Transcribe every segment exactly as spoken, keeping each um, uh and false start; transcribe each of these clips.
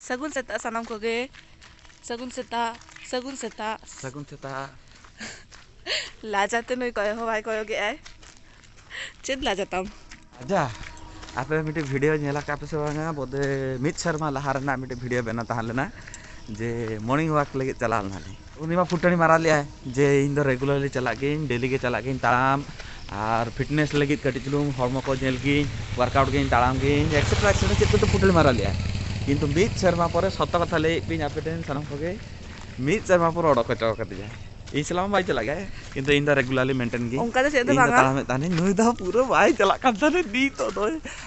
ᱥᱟᱹᱜᱩᱱ ᱥᱮᱛᱟᱜ ᱥᱟᱱᱟᱢ ᱠᱚᱜᱮ᱾ ᱥᱟᱹᱜᱩᱱ ᱥᱮᱛᱟᱜ, ᱥᱟᱹᱜᱩᱱ ᱥᱮᱛᱟᱜ᱾ ᱥᱟᱹᱜᱩᱱ ᱥᱮᱛᱟᱜ᱾ ᱞᱟᱡᱟᱛᱮ ᱱᱩᱭ ᱠᱚᱭᱚᱜ ᱦᱚᱸ ᱵᱟᱭ ᱠᱚᱭᱚᱜᱮᱜᱼᱟᱭ᱾ ᱪᱮᱫ ᱞᱟᱡᱟᱛᱟᱢ? ᱟᱡᱟ, ᱟᱯᱮ ᱢᱤᱫᱴᱮᱡ ᱵᱷᱤᱰᱤᱭᱳ ᱧᱮᱞ ᱟᱠᱟᱫ ᱯᱮ ᱥᱮ ᱵᱟᱝᱟ? ᱵᱚᱫᱮ ᱢᱤᱫ ᱥᱮᱨᱢᱟ ᱞᱟᱦᱟ ᱨᱮᱱᱟᱜ ᱢᱤᱫᱴᱮᱡ ᱵᱷᱤᱰᱤᱭᱳ ᱵᱮᱱᱟᱣ ᱛᱟᱦᱮᱸ ᱞᱮᱱᱟ, ᱡᱮ ᱢᱚᱨᱱᱤᱝ ᱣᱟᱠ ᱞᱟᱹᱜᱤᱫ ᱪᱟᱞᱟᱣ ᱞᱮᱱᱟᱞᱤᱧ᱾ ᱩᱱᱤ ᱢᱟ ᱯᱷᱩᱴᱟᱹᱱᱤ ᱢᱟᱨᱟᱣ ᱞᱮᱜᱼᱟᱭ ᱡᱮ ᱤᱧ ᱫᱚ ᱨᱮᱜᱩᱞᱟᱨᱞᱤ ᱪᱟᱞᱟᱜ ᱜᱤᱭᱟᱹᱧ, ᱰᱮᱞᱤ ᱜᱮ ᱪᱟᱞᱟᱜ ᱜᱤᱭᱟᱹᱧ ᱛᱟᱲᱟᱢ, ᱟᱨ ᱯᱷᱤᱴᱱᱮᱥ ᱞᱟᱹᱜᱤᱫ ᱠᱟᱹᱴᱤᱡ ᱪᱩᱞᱩᱝ ᱦᱚᱲᱢᱚ ᱠᱚ ᱧᱮᱞ ᱜᱤᱭᱟᱹᱧ, ᱣᱟᱨᱠᱟᱣᱩᱴ ᱜᱤᱭᱟᱹᱧ, ᱛᱟᱲᱟᱢ ᱜᱤᱭᱟᱹᱧ, ᱮᱠᱥᱮᱴᱨᱟ ᱮᱠᱥᱮᱴᱨᱟ ᱪᱮᱫ ᱠᱚᱪᱚ ᱯᱷᱩᱴᱟᱹᱱᱤ ᱢᱟᱨᱟᱣ ᱞᱮᱜᱼᱟᱭ᱾ ᱠᱤᱱᱛᱩ ᱢᱤᱫ ᱥᱮᱨᱢᱟ ᱯᱚᱨᱮ, ᱥᱚᱛᱚ ᱠᱟᱛᱷᱟ ᱞᱟᱹᱭᱮᱫ ᱯᱮᱭᱟᱹᱧ ᱟᱯᱮ ᱴᱷᱮᱱ ᱥᱟᱱᱟᱢ ᱠᱚᱜᱮ, ᱢᱤᱫ ᱥᱮᱨᱢᱟ ᱯᱚᱨᱮ ᱚᱰᱚᱠ ᱦᱚᱪᱚ ᱠᱟᱫᱤᱧᱟ᱾ ᱤᱧ ᱥᱟᱞᱟᱜ ᱢᱟ ᱵᱟᱭ ᱪᱟᱞᱟᱜ ᱜᱮᱭᱟ, ᱠᱤᱱᱛᱩ ᱤᱧ ᱫᱚ ᱨᱮᱜᱩᱞᱟᱨᱞᱤ ᱢᱮᱱᱴᱮᱱ ᱜᱤᱭᱟᱹᱧ᱾ ᱚᱱᱠᱟ ᱫᱚ ᱪᱮᱫ ᱫᱚ ᱤᱧ ᱫᱚ ᱵᱟᱝᱟ᱾ ᱛᱟᱲᱟᱢᱮᱫ ᱛᱟᱦᱮᱱᱤᱧ, ᱱᱩᱭ ᱫᱚ ᱯᱩᱨᱟᱹ ᱵᱟᱭ ᱪᱟᱞᱟᱜ ᱠᱟᱱ ᱛᱟᱦᱮᱱᱟ ᱱᱤᱛᱚᱜ ᱫᱚ᱾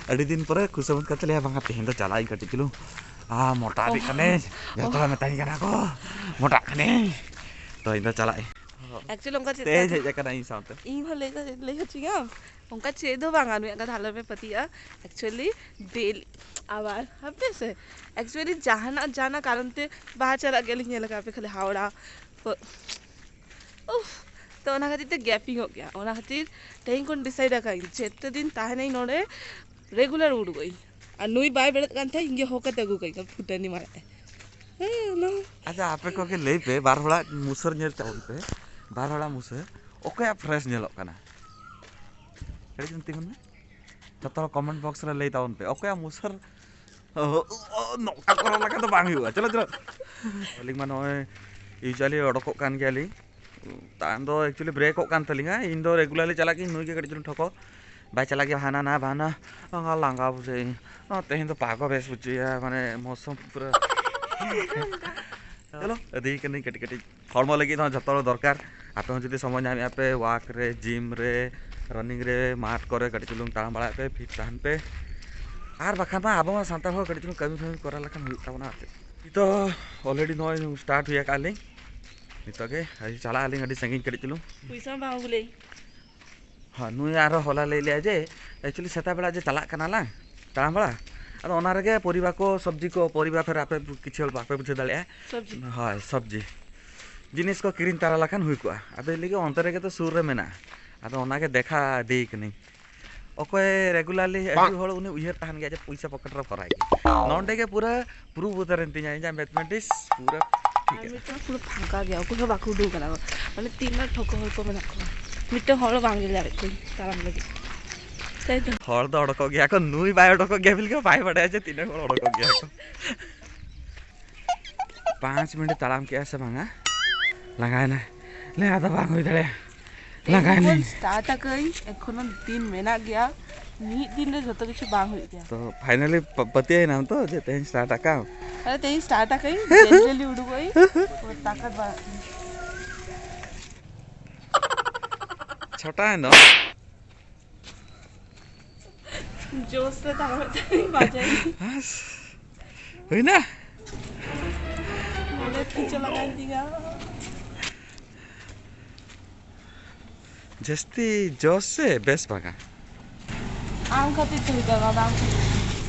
ᱟᱹᱰᱤ ᱫᱤᱱ ᱯᱚᱨᱮ ᱠᱷᱩᱥᱟᱢᱚᱛ ᱠᱟᱛᱮ ᱞᱟᱹᱭᱟ, "ᱵᱟᱝᱟ, ᱛᱮᱦᱮᱧ ᱫᱚ ᱪᱟᱞᱟᱜ ᱟᱹᱧ ᱠᱟᱹᱴᱤᱡ ᱪᱩᱞᱩᱝ, ᱟᱨ ᱢᱚᱴᱟ ᱤᱫᱤᱜ ᱠᱟᱹᱱᱟᱹᱧ, ᱡᱚᱛᱚ ᱦᱚᱲ ᱢᱮᱛᱟᱧ ᱠᱟᱱᱟ ᱠᱚ ᱢᱚᱴᱟᱜ ᱠᱟᱹᱱᱟᱹᱧ, ᱛᱚ ᱤᱧ ᱫᱚ ᱪᱟᱞᱟᱜ ᱟᱹᱧ᱾" ᱮᱠᱪᱩᱭᱮᱞᱤ ᱚᱱᱠᱟ ᱪᱮᱫ ᱛᱮᱦᱮᱧ ᱠᱟᱱᱟ? ᱦᱮᱡ ᱟᱠᱟᱱᱟ ᱤᱧ ᱥᱟᱶᱛᱮ᱾ ᱤᱧ ᱦᱚᱸ ᱞᱟᱹᱭ ᱫᱚ ᱞᱟᱹᱭ ᱦᱚᱪᱚᱭᱟᱢ, ᱚᱱᱠᱟ ᱪᱮᱫ ᱫᱚ ᱵᱟᱝᱟ, ᱱᱩᱭᱟᱜ ᱠᱟᱛᱷᱟ ᱟᱞᱚᱯᱮ ᱯᱟᱹᱛᱭᱟᱹᱜᱼᱟ᱾ ᱮᱠᱪᱩᱭᱮᱞᱤ ᱰᱮᱞᱤ ᱟᱵᱟᱨ ᱦᱟᱯᱮ ᱥᱮ, ᱮᱠᱪᱩᱭᱮᱞᱤ ᱡᱟᱦᱟᱱᱟᱜ ᱡᱟᱦᱟᱱᱟᱜ ᱠᱟᱨᱚᱱ ᱛᱮ ᱵᱟᱦᱟ ᱪᱟᱞᱟᱜ ᱜᱮᱭᱟᱞᱤᱧ, ᱧᱮᱞ ᱟᱠᱟᱫ ᱯᱮ ᱠᱷᱟᱹᱞᱤ ᱦᱟᱣᱲᱟ᱾ ᱩᱯᱷ, ᱛᱚ ᱚᱱᱟ ᱠᱷᱟᱹᱛᱤᱨ ᱛᱮ ᱜᱮᱯᱤᱝᱚᱜ ᱜᱮᱭᱟ᱾ ᱚᱱᱟ ᱠᱷᱟᱹᱛᱤᱨ ᱛᱮᱦᱮᱧ ᱠᱷᱚᱱ ᱰᱤᱥᱟᱭᱤᱰ ᱟᱠᱟᱫᱟᱹᱧ, ᱡᱮᱛᱮ ᱫᱤᱱ ᱛᱟᱦᱮᱱᱟᱹᱧ ᱱᱚᱰᱮ, ᱨᱮᱜᱩᱞᱟᱨ ᱩᱰᱩᱠᱚᱜ ᱟᱹᱧ᱾ ᱟᱨ ᱱᱩᱭ ᱵᱟᱭ ᱵᱮᱨᱮᱫ ᱠᱟᱱ ᱛᱟᱦᱮᱸᱫ, ᱤᱧ ᱜᱮ ᱦᱚᱦᱚ ᱠᱟᱛᱮ ᱟᱹᱜᱩ ᱠᱟᱹᱧ ᱠᱟᱱᱟ, ᱯᱷᱩᱴᱟᱹᱱᱤ ᱢᱟᱨᱟᱜ ᱮ᱾ ᱦᱮᱸ, ᱚᱱᱟ ᱟᱪᱪᱷᱟ, ᱟᱯᱮ ᱠᱚᱜᱮ ᱞᱟᱹᱭ ᱯᱮ, ᱵᱟᱨ ᱦᱚᱲᱟᱜ ᱢᱩᱥᱟᱹᱨ ᱧᱮᱞ ᱛᱟᱵᱚᱱ ᱯᱮ, ᱵᱟᱨ ᱦᱚᱲᱟᱜ ᱢᱩᱥᱟᱹᱨ ᱚᱠᱚᱭᱟᱜ ᱯᱷᱨᱮᱥ ᱧᱮᱞᱚᱜ ᱠᱟᱱᱟ? ᱠᱟᱹᱴᱤᱡ ᱪᱩᱞᱩᱝ ᱛᱤᱸᱜᱩᱱ ᱢᱮ᱾ ᱡᱚᱛᱚ ᱦᱚᱲ ᱠᱚᱢᱮᱱᱴ ᱵᱚᱠᱥ ᱨᱮ ᱞᱟᱹᱭ ᱛᱟᱵᱚᱱ ᱯᱮ, ᱚᱠᱚᱭᱟᱜ ᱢᱩᱥᱟᱹᱨ, ᱚ, ᱚ, ᱱᱚᱝᱠᱟ ᱠᱚᱨᱟᱣ ᱞᱮᱠᱷᱟᱱ ᱫᱚ ᱵᱟᱝ ᱦᱩᱭᱩᱜᱼᱟ᱾ ᱪᱚᱞᱚ, ᱪᱚᱞᱚ᱾ ᱟᱹᱞᱤᱧ ᱢᱟ ᱱᱚᱜᱼᱚᱭ ᱤᱭᱩᱡᱩᱣᱟᱞᱤ ᱚᱰᱚᱠᱚᱜ ᱠᱟᱱ ᱜᱮᱭᱟᱞᱤᱧ᱾ ᱛᱟᱭᱚᱢ ᱫᱚ ᱮᱠᱪᱩᱭᱮᱞᱤ ᱵᱨᱮᱠᱚᱜ ᱠᱟᱱ ᱛᱟᱹᱞᱤᱧᱟ᱾ ᱤᱧ ᱫᱚ ᱨᱮᱜᱩᱞᱟᱨᱞᱤ ᱪᱟᱞᱟᱜ ᱜᱤᱧ, ᱱᱩᱭ ᱜᱮ ᱠᱟᱹᱴᱤᱡ ᱪᱩᱞᱩᱝ ᱴᱷᱚᱠᱚ᱾ ᱵᱟᱭ ᱪᱟᱞᱟᱜ ᱜᱮᱭᱟ, ᱦᱟᱱᱟ ᱱᱟ ᱵᱟᱦᱟᱱᱟ, ᱞᱟᱸᱜᱟ, ᱞᱟᱸᱜᱟ ᱵᱩᱡᱷᱟᱹᱜ ᱤᱧ᱾ ᱚ, ᱛᱮᱦᱮᱧ ᱫᱚ ᱯᱟᱜᱚ ᱵᱮᱥ ᱵᱩᱡᱷᱟᱹᱜᱼᱟ, ᱢᱟᱱᱮ ᱢᱳᱥᱚᱢ ᱯᱩᱨᱟᱹ᱾ ᱪᱚᱞᱚ, ᱤᱫᱤᱭ ᱠᱟᱹᱱᱟᱹᱧ ᱠᱟᱹᱴᱤᱡ ᱠᱟᱹᱴᱤᱡ᱾ ᱦᱚᱲᱢᱚ ᱞᱟᱹᱜᱤᱫ ᱦᱚᱸ ᱡᱷᱚᱛᱚ ᱦᱚᱲ ᱫᱚᱨᱠᱟᱨ᱾ ᱟᱯᱮ ᱦᱚᱸ ᱡᱩᱫᱤ ᱥᱚᱢᱚᱭ ᱧᱟᱢᱮᱫᱼᱟ ᱯᱮ, ᱣᱟᱠ ᱨᱮ, ᱡᱤᱢ ᱨᱮ, ᱨᱟᱱᱤᱝ ᱨᱮ, ᱢᱟᱴᱷ ᱠᱚᱨᱮ ᱠᱟᱹᱴᱤᱡ ᱪᱩᱞᱩᱝ ᱛᱟᱲᱟᱢ ᱵᱟᱲᱟᱭ ᱯᱮ, ᱯᱷᱤᱴ ᱛᱟᱦᱮᱱ ᱯᱮ᱾ ᱟᱨ ᱵᱟᱠᱷᱟᱱ ᱢᱟ ᱟᱵᱚ ᱢᱟ ᱥᱟᱱᱛᱟᱲ ᱦᱚᱲ ᱠᱟᱹᱴᱤᱡ ᱪᱩᱞᱩᱝ ᱠᱟᱹᱢᱤ ᱯᱷᱟᱹᱢᱤ ᱠᱚᱨᱟᱣ ᱞᱮᱠᱷᱟᱱ ᱦᱩᱭᱩᱜ ᱛᱟᱵᱚᱱᱟ ᱟᱨ ᱪᱮᱫ᱾ ᱱᱤᱛᱚᱜ ᱚᱞᱨᱮᱰᱤ ᱱᱚᱜᱼᱚᱭ ᱥᱴᱟᱨᱴ ᱦᱩᱭ ᱟᱠᱟᱫ ᱞᱤᱧ᱾ ᱱᱤᱛᱚᱜ ᱜᱮ ᱪᱟᱞᱟᱜ ᱟᱹᱞᱤᱧ ᱟᱹᱰᱤ ᱥᱟᱺᱜᱤᱧ ᱠᱟᱹᱴᱤᱡ ᱪᱩᱞᱩᱝ᱾ ᱯᱚᱭᱥᱟ ᱢᱟ ᱵᱟᱝ ᱟᱹᱜᱩ ᱞᱮ᱾ ᱦᱮᱸ, ᱱᱩᱭ ᱟᱨᱦᱚᱸ ᱦᱚᱞᱟ ᱞᱟᱹᱭ ᱞᱮᱭᱟ ᱡᱮ ᱮᱠᱪᱩᱭᱮᱞᱤ ᱥᱮᱛᱟᱜ ᱵᱮᱲᱟ ᱡᱮ ᱪᱟᱞᱟᱜ ᱠᱟᱱᱟ ᱞᱟᱝ ᱛᱟᱲᱟᱢ ᱵᱟᱲᱟ, ᱟᱫᱚ ᱚᱱᱟ ᱨᱮᱜᱮ ᱯᱚᱨᱤᱵᱟ ᱠᱚ, ᱥᱚᱵᱽᱡᱤ ᱠᱚ, ᱯᱚᱨᱤᱵᱟ ᱯᱷᱮᱨ ᱟᱯᱮ ᱠᱤᱪᱷᱩ ᱦᱚᱲ ᱵᱟᱯᱮ ᱵᱩᱡᱷᱟᱹᱣ ᱫᱟᱲᱮᱭᱟᱜᱼᱟ᱾ ᱥᱚᱵᱽᱡᱤ᱾ ᱦᱳᱭ, ᱥᱚᱵᱽᱡᱤ ᱡᱤᱱᱤᱥ ᱠᱚ ᱠᱤᱨᱤᱧ ᱛᱟᱨᱟ ᱞᱮᱠᱷᱟᱱ ᱦᱩᱭ ᱠᱚᱜᱼᱟ᱾ ᱟᱫᱚ ᱞᱟᱹᱭ ᱞᱮᱜᱮ ᱚᱱᱛᱮ ᱨᱮᱜᱮ ᱛᱚ ᱥᱩᱨ ᱨᱮ ᱢᱮᱱᱟᱜᱼᱟ, ᱟᱫᱚ ᱚᱱᱟᱜᱮ ᱫᱮᱠᱷᱟ ᱤᱫᱤᱭ ᱠᱟᱹᱱᱟᱹᱧ᱾ ᱚᱠᱚᱭ regularly ᱦᱤᱡᱩᱜ ᱦᱚᱲ, ᱩᱱᱤ ᱩᱭᱦᱟᱹᱨ ᱛᱟᱦᱮᱱ ᱜᱮᱭᱟ ᱡᱮ ᱯᱚᱭᱥᱟ ᱯᱚᱠᱮᱴ ᱨᱮ ᱵᱷᱚᱨᱟᱭ ᱜᱮ᱾ ᱱᱚᱰᱮ ᱜᱮ ᱯᱩᱨᱟᱹ proof ᱩᱛᱟᱹᱨᱮᱱ ᱛᱤᱧᱟ ᱤᱧᱟᱹᱜ mathematics ᱯᱩᱨᱟᱹ ᱴᱷᱤᱠ ᱟᱨ ᱜᱮᱭᱟ᱾ ᱢᱤᱫᱴᱟᱝ ᱯᱩᱨᱟᱹ ᱯᱷᱟᱸᱠᱟ ᱜᱮᱭᱟ, ᱚᱠᱚᱭ ᱦᱚᱸ ᱵᱟᱠᱚ ᱩᱰᱩᱠ ᱠᱟᱱᱟ ᱠᱚ᱾ ᱢᱟᱱᱮ ᱛᱤᱱᱟᱹᱜ ᱴᱷᱚᱠᱚ ᱦᱚᱲ ᱠᱚ ᱢᱮᱱᱟᱜ ᱠᱚᱣᱟ, ᱢᱤᱫᱴᱟᱝ ᱦᱚᱲ ᱦᱚᱸ ᱵᱟᱝ ᱧᱮᱞ ᱧᱟᱢᱮᱫ ᱠᱚᱣᱟᱧ ᱛᱟᱲᱟᱢ ᱞᱟᱹᱜᱤᱫ᱾ ᱛᱟᱭ ᱛᱚ᱾ ᱦᱚᱲ ᱫᱚ ᱚᱰᱚᱠᱚᱜ ᱜᱮᱭᱟ ᱠᱚ, ᱱᱩᱭ ᱵᱟᱭ ᱚᱰᱚᱠᱚᱜ ᱜᱮᱭᱟ ᱵᱤᱞ ᱜᱮ ᱵᱟᱭ ᱵᱟᱰᱟᱭᱟ ᱡᱮ ᱛᱤᱱᱟᱹᱜ ᱦᱚᱲ ᱚᱰᱚᱠᱚᱜ ᱜᱮᱭᱟ ᱠᱚ᱾ ᱯᱟᱸᱪ ᱢᱤᱱᱤᱴ ᱛᱟᱲᱟᱢ ᱠᱮᱜᱼᱟ ᱥᱮ ᱵᱟᱝᱟ? ᱞᱟᱸᱜᱟᱭᱮᱱᱟᱭ᱾ ᱞᱟᱹᱭ ᱟᱫᱚ ᱵᱟᱝ ᱦᱩᱭ ᱫᱟᱲᱮᱭᱟᱜᱼᱟ᱾ ᱞᱟᱸᱜᱟᱭᱮᱱᱟᱹᱧ᱾ ᱮᱠᱷᱚᱱ start ᱟᱠᱟᱜ ᱟᱹᱧ, ᱮᱠᱷᱚᱱᱳ ᱫᱤᱱ ᱢᱮᱱᱟᱜ ᱜᱮᱭᱟ, ᱢᱤᱫ ᱫᱤᱱ ᱨᱮ ᱡᱷᱚᱛᱚ ᱠᱤᱪᱷᱩ ᱵᱟᱝ ᱦᱩᱭᱩᱜ ᱜᱮᱭᱟ᱾ ᱛᱚ finally ᱯᱟ-, ᱯᱟᱹᱛᱭᱟᱹᱣ ᱮᱱᱟᱢ ᱛᱚ ᱡᱮ ᱛᱮᱦᱮᱧ start ᱟᱠᱟᱢ? ᱟᱨᱮ ᱛᱮᱦᱮᱧ start ᱟᱠᱟᱜ ᱟᱹᱧ, gradually ᱩᱰᱩᱠᱚᱜ ᱟᱹᱧ, ᱯᱩᱨᱟᱹ ᱛᱟᱠᱟᱛ ᱵᱟᱲᱟᱜ ᱛᱤᱧᱟ᱾ ᱪᱷᱚᱴᱟ ᱮᱱ ᱫᱚ᱾ ᱡᱳᱥ ᱨᱮ ᱛᱟᱲᱟᱢᱮᱫ ᱛᱟᱦᱮᱸᱧ, ᱵᱟᱡᱟᱭ᱾ ᱟᱥ, ᱦᱩᱭᱱᱟ? ᱱᱚᱰᱮ ᱛᱤ ᱪᱚ ᱞᱟᱜᱟᱭᱮᱱ ᱛᱤᱧᱟ᱾ ᱡᱟᱹᱥᱛᱤ ᱡᱳᱥ ᱥᱮ ᱵᱮᱥ ᱵᱷᱟᱜᱟ? ᱟᱢ ᱠᱷᱟᱹᱛᱤᱨ ᱛᱮ ᱦᱩᱭᱩᱜ ᱠᱟᱱᱟ, ᱟᱢ ᱠᱷᱟᱹᱛᱤᱨ᱾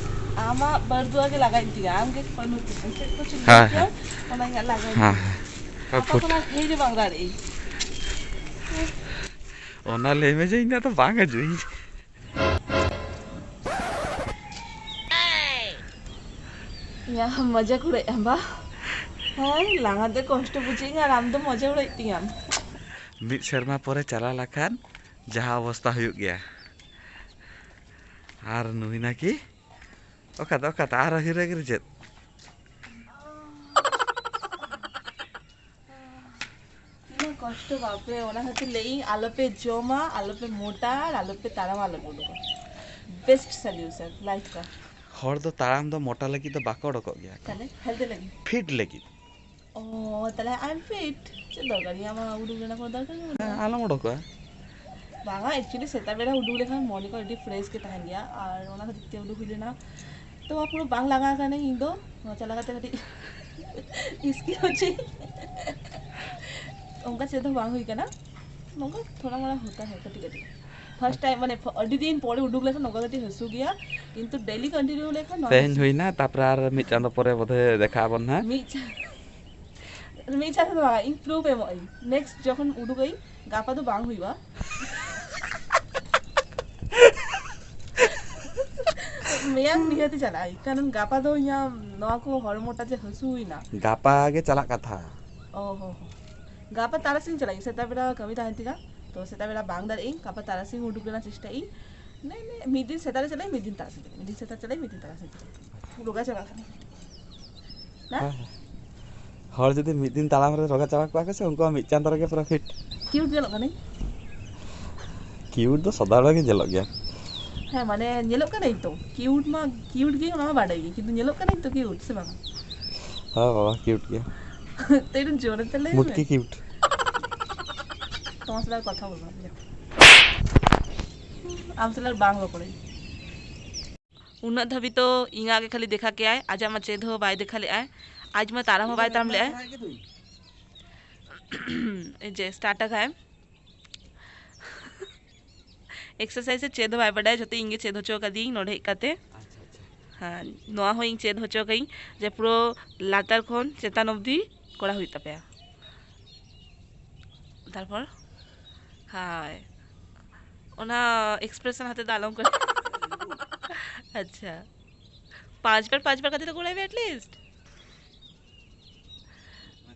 ᱟᱢᱟᱜ ᱵᱟᱹᱨᱫᱩᱣᱟ ᱜᱮ ᱞᱟᱜᱟᱭᱮᱱ ᱛᱤᱧᱟ, ᱟᱢ ᱜᱮ ᱯᱟᱹᱱᱩ ᱛᱤᱧᱟ, ᱪᱮᱫ ᱠᱚᱪᱚᱢ ᱦᱮᱸ, ᱞᱟᱹᱭ ᱠᱮᱭᱟ, ᱦᱮᱸ᱾ ᱚᱱᱟ ᱤᱧᱟᱹᱜ ᱞᱟᱜᱟᱭᱮᱱ ᱦᱮᱸ, ᱛᱤᱧᱟ᱾ ᱦᱮᱸ᱾ ᱟᱯᱟ ᱠᱷᱚᱱᱟᱜ ᱛᱷᱤᱨ ᱜᱮ ᱵᱟᱝ ᱫᱟᱲᱮᱭᱟᱜ ᱟᱹᱧ᱾ ᱚᱱᱟ ᱞᱟᱹᱭ ᱢᱮ ᱡᱮ ᱤᱧ ᱫᱚ ᱟᱫᱚ ᱵᱟᱝ ᱦᱤᱡᱩᱜ ᱤᱧ᱾ ᱭᱟ, ᱢᱚᱡᱟ ᱠᱩᱲᱟᱹᱭᱮᱫ ᱟᱢ ᱵᱟ? ᱦᱳᱭ, ᱞᱟᱸᱜᱟ ᱛᱮ ᱠᱚᱥᱴᱚ ᱵᱩᱡᱷᱟᱹᱜ ᱠᱟᱱᱟ ᱟᱨ ᱟᱢ ᱫᱚ ᱢᱚᱡᱟ ᱩᱲᱟᱹᱭᱮᱫ ᱛᱤᱧᱟᱢ᱾ ᱢᱤᱫ ᱥᱮᱨᱢᱟ ᱯᱚᱨᱮ ᱪᱟᱞᱟᱣ ᱞᱮᱠᱷᱟᱱ ᱡᱟᱦᱟᱸ ᱚᱵᱚᱥᱛᱟ ᱦᱩᱭᱩᱜ ᱜᱮᱭᱟ᱾ ᱟᱨ ᱱᱩᱭ ᱱᱟᱠᱤ ᱚᱠᱟᱛᱮ, ᱚᱠᱟᱛᱮ ᱟᱨ ᱦᱤᱨᱟᱹ ᱜᱤᱨᱟᱹ ᱪᱮᱫ? ᱛᱤᱱᱟᱹᱜ ᱠᱚᱥᱴᱚ ᱵᱟᱯᱨᱮ, ᱚᱱᱟ ᱠᱷᱟᱹᱛᱤᱨ ᱞᱟᱹᱭ ᱤᱧ ᱟᱞᱚᱯᱮ ᱡᱚᱢᱟ, ᱟᱞᱚᱯᱮ ᱢᱚᱴᱟ ᱟᱨ ᱟᱞᱚᱯᱮ ᱛᱟᱲᱟᱢᱟ, ᱟᱞᱚᱯᱮ ᱩᱰᱩᱠᱟ᱾ Best solution life ᱨᱮ᱾ ᱦᱚᱲ ᱫᱚ ᱛᱟᱲᱟᱢ ᱫᱚ ᱢᱚᱴᱟ ᱞᱟᱹᱜᱤᱫ ᱫᱚ ᱵᱟᱠᱚ ᱚᱰᱚᱠᱚᱜ ᱜᱮᱭᱟ ᱠᱚ᱾ ᱛᱟᱦᱞᱮ healthy ᱞᱟᱹᱜᱤᱫ? Fit ᱞᱟᱹᱜᱤᱫ᱾ ᱚ, ᱛᱟᱦᱞᱮ I'm fit᱾ ᱪᱮᱫ ᱫᱚᱨᱠᱟᱨ ᱤᱧᱟᱹᱜ ᱢᱟ ᱩᱰᱩᱠ ᱨᱮᱱᱟᱜ ᱠᱳᱱᱳ ᱫᱚᱨᱠᱟᱨ ᱜᱮ ᱵᱟᱹᱱᱩᱜᱼᱟ᱾ ᱦᱮᱸ, ᱟᱞᱚᱢ ᱚᱰᱚᱠᱚᱜᱼᱟ᱾ ᱵᱟᱝᱟ, actually ᱥᱮᱛᱟᱜ ᱵᱮᱲᱟ ᱩᱰᱩᱠ ᱞᱮᱠᱷᱟᱱ ᱢᱚᱱᱮ ᱠᱚ ᱟᱹᱰᱤ fresh ᱜᱮ ᱛᱟᱦᱮᱱ ᱜᱮᱭᱟ, ᱟᱨ ᱚᱱᱟ ᱠᱷᱟᱹᱛᱤᱨ ᱛᱮ ᱩᱰᱩᱠ ᱦᱩᱭ ᱞᱮᱱᱟ᱾ ᱛᱚ ᱯᱩᱨᱟᱹ ᱵᱟᱝ ᱞᱟᱸᱜᱟ ᱠᱟᱱᱟᱧ ᱤᱧ ᱫᱚ, ᱱᱚᱣᱟ ᱪᱟᱞᱟᱣ ᱠᱟᱛᱮ ᱠᱟᱹᱴᱤᱡ ᱤᱥᱠᱤ ᱦᱚᱪᱚᱧ᱾ ᱚᱱᱠᱟ ᱪᱮᱫ ᱦᱚᱸ ᱵᱟᱝ ᱦᱩᱭ ᱠᱟᱱᱟ, ᱱᱚᱝᱠᱟ ᱛᱷᱚᱲᱟ ᱢᱚᱲᱟ ᱦᱚᱛᱟ ᱦᱟᱭ ᱠᱟᱹᱴᱤᱡ ᱠᱟᱹᱴᱤᱡ᱾ First time, ᱢᱟᱱᱮ ᱟᱹᱰᱤ ᱫᱤᱱ ᱯᱚᱨᱮ ᱩᱰᱩᱠ ᱞᱮᱠᱷᱟᱱ ᱱᱚᱝᱠᱟ ᱠᱟᱹᱴᱤᱡ ᱦᱟᱹᱥᱩ ᱜᱮᱭᱟ, ᱠᱤᱱᱛᱩ daily continue ᱞᱮᱠᱷᱟᱱ ᱱᱚᱣᱟ ᱛᱮᱦᱮᱧ ᱦᱟᱹᱥᱩ ᱦᱩᱭᱱᱟ, ᱛᱟᱯᱚᱨᱮ ᱟᱨ ᱢᱤᱫ ᱪᱟᱸᱫᱚ ᱯᱚᱨᱮ ᱵᱚᱫᱷᱚᱭ ᱫᱮᱠᱷᱟᱜ ᱟᱵᱚᱱ ᱦᱟᱸᱜ᱾ ᱢᱤᱫ ᱪᱟᱸᱫᱚ ᱢᱤᱫ ᱪᱟᱸᱫᱚ ᱫᱚ ᱵᱟᱝ, ᱤᱧ proof ᱮᱢᱚᱜ ᱟᱹᱧ᱾ Next ᱡᱚᱠᱷᱚᱱ ᱩᱰᱩᱠᱟᱹᱧ, ᱜᱟᱯᱟ ᱫᱚ ᱵᱟᱝ ᱦᱩᱭᱩᱜᱼᱟ᱾ ᱢᱮᱭᱟᱝ ᱱᱤᱦᱟᱹᱛᱤ ᱪᱟᱞᱟᱜ ᱟᱹᱧ, ᱠᱟᱨᱚᱱ ᱜᱟᱯᱟ ᱫᱚ ᱤᱧᱟᱹᱜ ᱱᱚᱣᱟ ᱠᱚ ᱦᱚᱲᱢᱚᱴᱟ ᱡᱮ ᱦᱟᱹᱥᱩᱭᱮᱱᱟ᱾ ᱜᱟᱯᱟ ᱜᱮ ᱪᱟᱞᱟᱜ ᱠᱟᱛᱷᱟ᱾ ᱚ ᱦᱚ ᱦᱚ᱾ ᱜᱟᱯᱟ ᱛᱟᱨᱟᱥᱤᱧ ᱪᱟᱞᱟᱜ ᱟᱹᱧ, ᱥᱮᱛᱟᱜ ᱵᱮᱲᱟ ᱠᱟᱹᱢᱤ ᱛᱟᱦᱮᱱ ᱛᱤᱧᱟ, ᱛᱚ ᱥᱮᱛᱟᱜ ᱵᱮᱲᱟ ᱵᱟᱝ ᱫᱟᱲᱮᱭᱟᱜ ᱟᱹᱧ, ᱜᱟᱯᱟ ᱛᱟᱨᱟᱥᱤᱧ ᱩᱰᱩᱠ ᱨᱮᱱᱟᱜ ᱪᱮᱥᱴᱟᱭ ᱟᱹᱧ᱾ ᱱᱮ, ᱱᱮ, ᱢᱤᱫ ᱫᱤᱱ ᱥᱮᱛᱟᱜ ᱨᱮ ᱪᱟᱞᱟᱜ ᱟᱹᱧ, ᱢᱤᱫ ᱫᱤᱱ ᱛᱟᱨᱟᱥᱤᱧ ᱪᱟᱞᱟᱜ ᱟᱹᱧ, ᱢᱤᱫ ᱫᱤᱱ ᱥᱮᱛᱟᱜ ᱪᱟᱞᱟᱜ ᱟᱹᱧ, ᱢᱤᱫ ᱫᱤᱱ ᱛᱟᱨᱟᱥᱤᱧ ᱪᱟᱞᱟᱜ ᱟᱹᱧ᱾ ᱦᱮᱸ? ᱦᱮᱸ, ᱦᱮᱸ᱾ ᱦᱚᱲ ᱡᱩᱫᱤ ᱢᱤᱫ ᱫᱤᱱ ᱛᱟᱲᱟᱢ ᱨᱮ ᱨᱚᱜᱟ ᱪᱟᱵᱟ ᱠᱚᱜᱼᱟ ᱠᱚ ᱥᱮ, ᱩᱱᱠᱩᱣᱟᱜ ᱢᱤᱫ ᱪᱟᱸᱫᱳ ᱨᱮᱜᱮ ᱯᱨᱚᱯᱷᱤᱴ᱾ ᱠᱤᱭᱩᱴ ᱧᱮᱞᱚᱜ ᱠᱟᱹᱱᱟᱹᱧ? ᱠᱤᱭᱩᱴ ᱫᱚ ᱥᱟᱫᱟ ᱦᱚᱲ ᱜᱮ ᱧᱮᱞᱚᱜ ᱜᱮᱭᱟ᱾ ᱦᱮᱸ, ᱢᱟᱱᱮ ᱧᱮᱞᱚᱜ ᱠᱟᱹᱱᱟᱹᱧ ᱛᱚ, ᱠᱤᱭᱩᱴ ᱢᱟ ᱠᱤᱭᱩᱴ ᱜᱮ, ᱚᱱᱟ ᱢᱟ ᱵᱟᱰᱟᱭ ᱜᱮ, ᱠᱤᱱᱛᱩ ᱧᱮᱞᱚᱜ ᱠᱟᱹᱱᱟᱹᱧ ᱛᱚ ᱠᱤᱭᱩᱴ, ᱥᱮ ᱵᱟᱝᱟ? ᱦᱮᱸ ᱵᱟᱵᱟ, ᱠᱤᱭᱩᱴ ᱜᱮᱭᱟ᱾ ᱛᱮ ᱮᱠᱴᱩ ᱡᱳᱨᱮ ᱛᱮ ᱞᱟᱹᱭ ᱢᱮ᱾ ᱢᱩᱴᱠᱤ ᱠᱤᱭᱩᱴ᱾ ᱛᱚᱢᱟ ᱥᱟᱞᱟᱜ ᱠᱟᱛᱷᱟ ᱵᱚᱞ ᱵᱟᱝ ᱦᱩᱭᱩᱜᱼᱟ᱾ ᱟᱢ ᱥᱟᱞᱟᱜ ᱵᱟᱝ ᱨᱚᱯᱚᱲᱟᱹᱧ᱾ ᱩᱱᱟᱹᱜ ᱫᱷᱟᱹᱵᱤᱡ ᱛᱚ ᱤᱧᱟᱹᱜ ᱜᱮ ᱠᱷᱟᱹᱞᱤ ᱫᱮᱠᱷᱟ ᱠᱮᱜᱼᱟᱭ, ᱟᱡᱟᱜ ᱢᱟ ᱪᱮᱫ ᱦᱚᱸ ᱵᱟᱭ ᱫᱮᱠᱷᱟ ᱞᱮᱜᱼᱟᱭ᱾ ᱟᱡ ᱢᱟ ᱛᱟᱲᱟᱢ ᱦᱚᱸ ᱵᱟᱭ ᱛᱟᱲᱟᱢ ᱞᱮᱜᱼᱟᱭ᱾ ᱮᱭ ᱡᱮ ᱥᱴᱟᱨᱴ ᱟᱠᱟᱫ ᱮᱠᱥᱟᱨᱥᱟᱭᱤᱡᱽ ᱮ ᱪᱮᱫ ᱦᱚᱸ ᱵᱟᱭ ᱵᱟᱰᱟᱭᱟ, ᱡᱚᱛᱚ ᱤᱧ ᱜᱮ ᱪᱮᱫ ᱦᱚᱪᱚ ᱠᱟᱫᱤᱭᱟᱹᱧ ᱱᱚᱰᱮ ᱦᱮᱡ ᱠᱟᱛᱮ᱾ ᱟᱪᱪᱷᱟ, ᱟᱪᱪᱷᱟ᱾ ᱦᱮᱸ, ᱱᱚᱣᱟ ᱦᱚᱸ ᱤᱧ ᱪᱮᱫ ᱦᱚᱪᱚ ᱠᱟᱹᱧ ᱡᱮ ᱯᱩᱨᱟᱹ ᱞᱟᱛᱟᱨ ᱠᱷᱚᱱ ᱪᱮᱛᱟᱱ ᱚᱵᱫᱤ ᱠᱚᱨᱟᱣ ᱦᱩᱭᱩᱜ ᱛᱟᱯᱮᱭᱟ᱾ ᱛᱟᱨᱯᱚᱨ, ᱦᱳᱭ, ᱚᱱᱟ ᱮᱠᱥᱯᱨᱮᱥᱚᱱ ᱦᱟᱛᱮ ᱫᱚ ᱟᱞᱚᱢ ᱠᱚᱨᱟᱣ᱾ ᱟᱪᱪᱷᱟ, ᱯᱟᱸᱪ ᱵᱟᱨ, ᱯᱟᱸᱪ ᱵᱟᱨ ᱠᱟᱛᱮ ᱫᱚ ᱠᱚᱨᱟᱣ ᱢᱮ ᱮᱴᱞᱤᱥᱴ᱾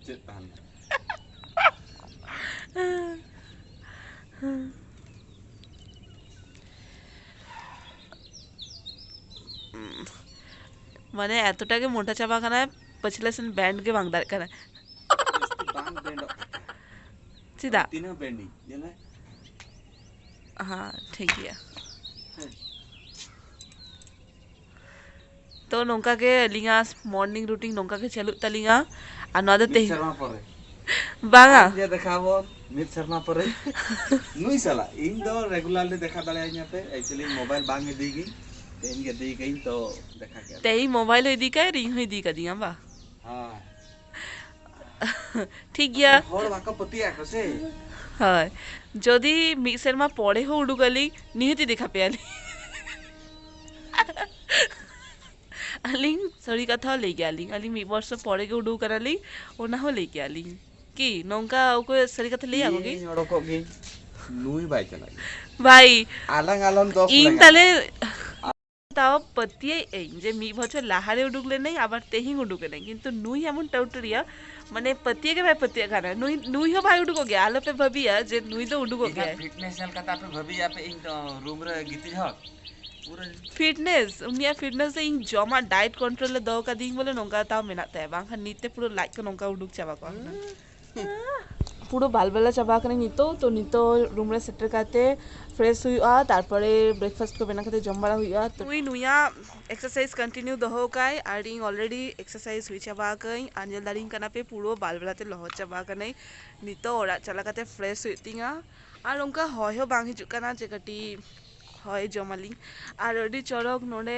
ᱪᱮᱫ ᱛᱟᱦᱮᱱᱟ? ᱢᱟᱱᱮ ᱮᱛᱚᱴᱟ ᱜᱮ ᱢᱚᱴᱟ ᱪᱟᱵᱟ ᱠᱟᱱᱟᱭ, ᱯᱟᱹᱪᱷᱞᱟᱹ ᱥᱮᱱ ᱵᱮᱱᱰ ᱜᱮ ᱵᱟᱝ ᱫᱟᱲᱮᱭᱟᱜ ᱠᱟᱱᱟ᱾ ᱡᱟᱹᱥᱛᱤ ᱵᱟᱝ ᱵᱮᱱᱰᱚᱜ ᱠᱟᱱᱟ᱾ ᱪᱮᱫᱟᱜ? ᱛᱤᱱᱟᱹᱜ ᱵᱮᱱᱰᱤᱝ, ᱧᱮᱞ ᱢᱮ᱾ ᱦᱮᱸ, ᱴᱷᱤᱠ ᱜᱮᱭᱟ᱾ ᱦᱮᱸ᱾ ᱛᱚ, ᱱᱚᱝᱠᱟ ᱜᱮ ᱟᱹᱞᱤᱧᱟᱜ ᱢᱚᱨᱱᱤᱝ ᱨᱩᱴᱤᱱ ᱱᱚᱝᱠᱟ ᱜᱮ ᱪᱟᱹᱞᱩᱜ ᱛᱟᱹᱞᱤᱧᱟ᱾ ᱟᱨ ᱱᱚᱣᱟ ᱫᱚ ᱢᱤᱫ ᱛᱮᱦᱮᱧ ᱥᱮᱨᱢᱟ ᱯᱚᱨᱮ᱾ ᱵᱟᱝᱟ᱾ ᱟᱡ ᱜᱮ ᱫᱮᱠᱷᱟᱣ ᱵᱚᱱ ᱢᱤᱫ ᱥᱮᱨᱢᱟ ᱯᱚᱨᱮ᱾ ᱱᱩᱭ ᱥᱟᱞᱟᱜ ᱤᱧ ᱫᱚ ᱨᱮᱜᱩᱞᱟᱨᱞᱤ ᱫᱮᱠᱷᱟ ᱫᱟᱲᱮᱭᱟᱹᱧᱟ ᱯᱮ᱾ ᱮᱠᱪᱩᱭᱮᱞᱤ ᱢᱳᱵᱟᱭᱤᱞ ᱵᱟᱝ ᱤᱫᱤ ᱜᱤᱧ, ᱛᱮᱦᱮᱧ ᱜᱮ ᱤᱫᱤ ᱠᱟᱹᱧ, ᱛᱚ ᱫᱮᱠᱷᱟ ᱠᱮᱫ ᱛᱮᱦᱮᱧ ᱢᱳᱵᱟᱭᱤᱞ ᱦᱚᱸ ᱤᱫᱤ ᱠᱟᱭ ᱟᱨ ᱤᱧ ᱦᱚᱸ ᱤᱫᱤ ᱠᱟᱫᱤᱧᱟ ᱵᱟ᱾ ᱦᱳᱭ᱾ ᱴᱷᱤᱠ ᱜᱮᱭᱟ᱾ ᱦᱚᱲ ᱵᱟᱠᱚ ᱯᱟᱹᱛᱭᱟᱹᱜ ᱟᱠᱚ ᱥᱮ᱾ ᱦᱳᱭ, ᱡᱩᱫᱤ ᱢᱤᱫ ᱥᱮᱨᱢᱟ ᱯᱚᱨᱮ ᱦᱚᱸ ᱩᱰᱩᱠ ᱟᱹᱞᱤᱧ, ᱱᱤᱦᱟᱹᱛᱤ ᱫᱮᱠᱷᱟ ᱯᱮᱭᱟᱞᱤᱧ᱾ ᱟᱹᱞᱤᱧ ᱥᱟᱹᱨᱤ ᱠᱟᱛᱷᱟ ᱦᱚᱸ ᱞᱟᱹᱭ ᱜᱮᱭᱟᱞᱤᱧ, ᱟᱹᱞᱤᱧ ᱢᱤᱫ ᱵᱚᱨᱥᱚ ᱯᱚᱨᱮ ᱜᱮ ᱩᱰᱩᱠ ᱠᱟᱱᱟᱞᱤᱧ, ᱚᱱᱟ ᱦᱚᱸ ᱞᱟᱹᱭ ᱜᱮᱭᱟᱞᱤᱧ᱾ ᱠᱤ ᱱᱚᱝᱠᱟ ᱚᱠᱚᱭ ᱥᱟᱹᱨᱤ ᱠᱟᱛᱷᱟ ᱞᱟᱹᱭᱟ ᱠᱚ ᱠᱤ? ᱤᱧ ᱚᱰᱚᱠᱚᱜ ᱜᱤᱧ, ᱱᱩᱭ ᱵᱟᱭ ᱪᱟᱞᱟᱜ ᱜᱮᱭᱟ᱾ ᱵᱷᱟᱭ, ᱟᱞᱟᱝ ᱟᱞᱚᱢ ᱫᱚᱥ ᱤᱧ ᱞᱟᱝᱟ᱾ ᱛᱟᱦᱞᱮ ᱛᱟᱣ ᱯᱟᱹᱛᱭᱟᱹᱣ ᱟᱹᱧ ᱡᱮ ᱢᱤᱫ ᱵᱚᱪᱷᱚᱨ ᱞᱟᱦᱟᱨᱮ ᱩᱰᱩᱠ ᱞᱮᱱᱟᱹᱧ, ᱟᱵᱟᱨ ᱛᱮᱦᱮᱧ ᱩᱰᱩᱠ ᱮᱱᱟᱹᱧ, ᱠᱤᱱᱛᱩ ᱱᱩᱭ ᱮᱢᱚᱱ ᱴᱟᱹᱣᱴᱟᱹᱨᱤᱭᱟ, ᱢᱟᱱᱮ ᱯᱟᱹᱛᱭᱟᱹᱣ ᱜᱮ ᱵᱟᱭ ᱯᱟᱹᱛᱭᱟᱹᱜ ᱠᱟᱱᱟ᱾ ᱱᱩᱭ, ᱱᱩᱭ ᱦᱚᱸ ᱵᱟᱭ ᱩᱰᱩᱠᱚᱜ ᱜᱮᱭᱟ, ᱟᱞᱚᱯᱮ ᱵᱷᱟᱹᱵᱤᱭᱟ ᱡᱮ ᱱᱩᱭ ᱫᱚ ᱩᱰᱩᱠᱚᱜ ᱤᱧᱟᱹᱜ ᱜᱮᱭᱟᱭ᱾ Fitness ᱧᱮᱞ ᱠᱟᱛᱮ ᱟᱯᱮ ᱵᱷᱟᱹᱵᱤᱭᱟ ᱯᱮ ᱤᱧ ᱫᱚ room ᱨᱮ ᱜᱤᱛᱤᱡ ᱦᱚᱲ᱾ ᱯᱩᱨᱟᱹ Fitness, ᱩᱱᱤᱭᱟᱜ fitness ᱫᱚ ᱤᱧ ᱡᱚᱢᱟᱜ diet control ᱨᱮ ᱫᱚᱦᱚ ᱠᱟᱫᱤᱧ ᱵᱚᱞᱮ ᱱᱚᱝᱠᱟ ᱛᱟᱣ ᱢᱮᱱᱟᱜ ᱛᱟᱭᱟ, ᱵᱟᱝᱠᱷᱟᱱ ᱱᱤᱛ ᱛᱮ ᱯᱩᱨᱟᱹ ᱞᱟᱡ ᱠᱚ ᱱᱚᱝᱠᱟ ᱩᱰᱩᱠ ᱪᱟᱵᱟ ᱠᱚᱜᱼᱟ ᱦᱩᱱᱟᱹᱝ᱾ ᱯᱩᱨᱟᱹ ᱵᱟᱞ ᱵᱮᱞᱟ ᱪᱟᱵᱟ ᱟᱠᱟᱱᱟᱹᱧ ᱱᱤᱛᱚᱜ᱾ ᱛᱚ ᱱᱤᱛᱚᱜ room ᱨᱮ ᱥᱮᱴᱮᱨ ᱠᱟᱛᱮ fresh ᱦᱩᱭᱩᱜᱼᱟ, ᱛᱟᱨᱯᱚᱨᱮ breakfast ᱠᱚ ᱵᱮᱱᱟᱣ ᱠᱟᱛᱮ ᱡᱚᱢ ᱵᱟᱲᱟ ᱦᱩᱭᱩᱜᱼᱟ᱾ ᱛᱚ ᱱᱩᱭ ᱱᱩᱭᱟᱜ exercise continue ᱫᱚᱦᱚ ᱠᱟᱭ, ᱟᱨ ᱤᱧ already exercise ᱦᱩᱭ ᱪᱟᱵᱟ ᱟᱠᱟᱹᱧ, ᱟᱨ ᱧᱮᱞ ᱫᱟᱲᱮᱧ ᱠᱟᱱᱟ ᱯᱮ ᱯᱩᱨᱟᱹ ᱵᱟᱞ ᱵᱮᱞᱟ ᱛᱮ ᱞᱚᱦᱚᱫ ᱪᱟᱵᱟ ᱟᱠᱟᱱᱟᱹᱧ᱾ ᱱᱤᱛᱚᱜ ᱚᱲᱟᱜ ᱪᱟᱞᱟᱣ ᱠᱟᱛᱮ fresh ᱦᱩᱭᱩᱜ ᱛᱤᱧᱟ, ᱟᱨ ᱚᱱᱠᱟ ᱦᱚᱭ ᱦᱚᱸ ᱵᱟᱝ ᱦᱤᱡᱩᱜ ᱠᱟᱱᱟ ᱡᱮ ᱠᱟᱹᱴᱤᱡ ᱦᱚᱭ ᱡᱚᱢᱟᱞᱤᱧ᱾ ᱟᱨ ᱟᱹᱰᱤ ᱪᱚᱨᱚᱠ ᱱᱚᱰᱮ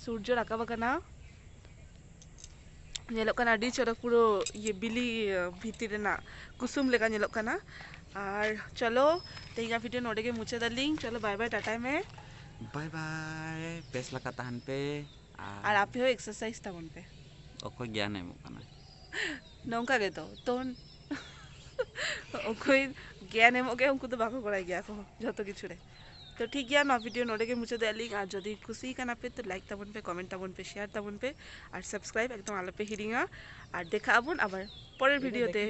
ᱥᱩᱨᱡᱚ ᱨᱟᱠᱟᱵ ᱟᱠᱟᱱᱟ, ᱧᱮᱞᱚᱜ ᱠᱟᱱᱟ ᱟᱹᱰᱤ ᱪᱚᱨᱚᱠ, ᱯᱩᱨᱟᱹ ᱤᱭᱟᱹ ᱵᱤᱞᱤ ᱵᱷᱤᱛᱤᱨ ᱨᱮᱱᱟᱜ ᱠᱩᱥᱩᱢ ᱞᱮᱠᱟ ᱧᱮᱞᱚᱜ ᱠᱟᱱᱟ᱾ ᱟᱨ ᱪᱚᱞᱚ ᱛᱮᱦᱮᱧᱟᱜ video ᱱᱚᱰᱮ ᱜᱮ ᱢᱩᱪᱟᱹᱫ ᱟᱞᱤᱧ᱾ ᱪᱚᱞᱚ bye bye, ᱴᱟᱴᱟᱭ ᱢᱮ᱾ Bye bye, ᱵᱮᱥ ᱞᱮᱠᱟ ᱛᱟᱦᱮᱱ ᱯᱮ᱾ ᱟᱨ ᱟᱨ ᱟᱯᱮ ᱦᱚᱸ exercise ᱛᱟᱵᱚᱱ ᱯᱮ᱾ ᱚᱠᱚᱭ ᱜᱮᱭᱟᱱ ᱮᱢᱚᱜ ᱠᱟᱱᱟ? ᱱᱚᱝᱠᱟ ᱜᱮᱛᱚ ᱛᱚ᱾ ᱚᱠᱚᱭ ᱜᱮᱭᱟᱱ ᱮᱢᱚᱜ ᱜᱮᱭᱟ, ᱩᱱᱠᱩ ᱫᱚ ᱵᱟᱠᱚ ᱠᱚᱨᱟᱣ ᱜᱮᱭᱟ ᱠᱚ ᱡᱚᱛᱚ ᱠᱤᱪᱷᱩ ᱨᱮ᱾ ᱛᱚ ᱴᱷᱤᱠ ᱜᱮᱭᱟ, ᱱᱚᱣᱟ video ᱱᱚᱰᱮ ᱜᱮ ᱢᱩᱪᱟᱹᱫ ᱟᱞᱤᱧ᱾ ᱟᱨ ᱡᱩᱫᱤ ᱠᱩᱥᱤ ᱠᱟᱱᱟ ᱯᱮ ᱛᱚ like ᱛᱟᱵᱚᱱ ᱯᱮ, comment ᱛᱟᱵᱚᱱ ᱯᱮ, share ᱛᱟᱵᱚᱱ ᱯᱮ, ᱟᱨ subscribe ᱮᱠᱫᱚᱢ ᱟᱞᱚᱯᱮ ᱦᱤᱲᱤᱧᱟ᱾ ᱟᱨ ᱫᱮᱠᱷᱟᱜ ᱟᱵᱚᱱ ᱟᱵᱟᱨ ᱯᱚᱨᱮᱨ video ᱛᱮ᱾